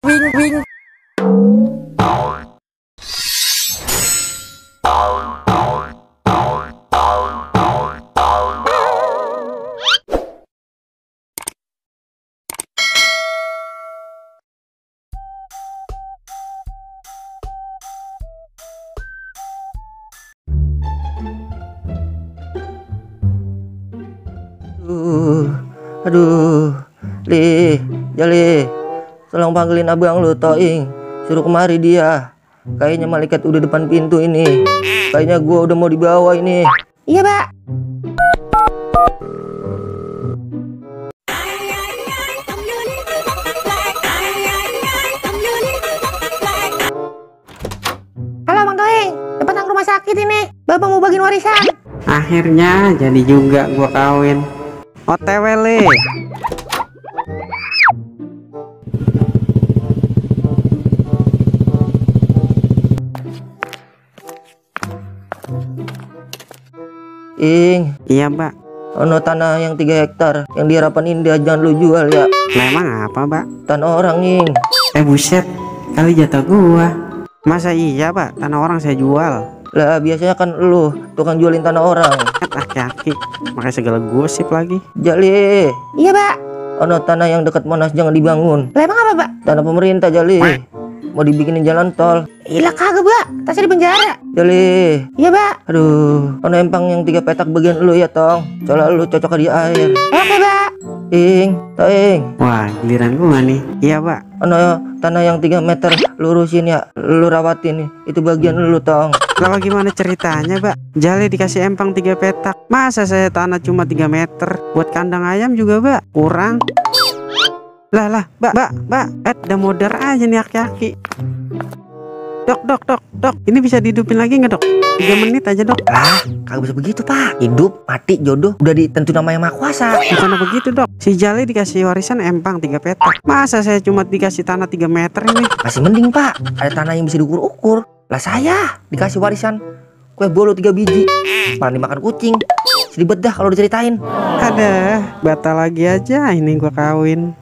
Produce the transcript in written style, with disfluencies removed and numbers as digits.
Wing wing. Aduh, Jali, tolong panggilin abang lu, Toing. Suruh kemari dia. Kayaknya malaikat udah depan pintu ini. Kayaknya gua udah mau dibawa ini. Iya, Pak. Halo, Bang Toing. Depan rumah sakit ini. Bapak mau bagiin warisan. Akhirnya jadi juga gua kawin. OTW le. Iya, Mbak. Ono tanah yang 3 hektar yang di Harapan Indah, jangan lu jual ya. Memang apa, Mbak? Tanah orang, Ing. Buset, kali jatah gua. Masa iya, Pak? Tanah orang saya jual. Lah biasanya kan lu tukang jualin tanah orang. Aki-aki, makanya segala gosip lagi. Jali, Iya, Pak. ono tanah yang dekat Monas jangan dibangun. Lah emang apa, Pak? Tanah pemerintah, Jali. Mau dibikinin jalan tol. Ilah kagak, Pak. Tasnya di penjara. Jali, Iya, Pak. aduh, ono empang yang 3 petak bagian lu ya, Tong. Soalnya lu cocok di air. Oke, Pak. Toing. Wah, giliran gua nih. Iya, Pak. Ono tanah yang 3 meter lurusin ya, lu rawatin nih. Itu bagian lu, Tong. Lalu gimana ceritanya, Pak? Jali dikasih empang 3 petak. Masa saya tanah cuma 3 meter? Buat kandang ayam juga, Pak. Kurang. Lah, Mbak. Udah modar aja nih aki-aki. Dok. Ini bisa dihidupin lagi nggak, Dok? 3 menit aja, Dok. Lah, kagak bisa begitu, Pak. Hidup, mati, jodoh udah ditentuin nama Yang Maha Kuasa. Bukan begitu, Dok. Si Jali dikasih warisan empang 3 petak. Masa saya cuma dikasih tanah 3 meter ini? Masih mending, Pak. Ada tanah yang bisa diukur-ukur. Lah saya dikasih warisan kue bolu 3 biji. Malah dimakan kucing. Sedih dah kalau diceritain. Ada, batal lagi aja ini gua kawin.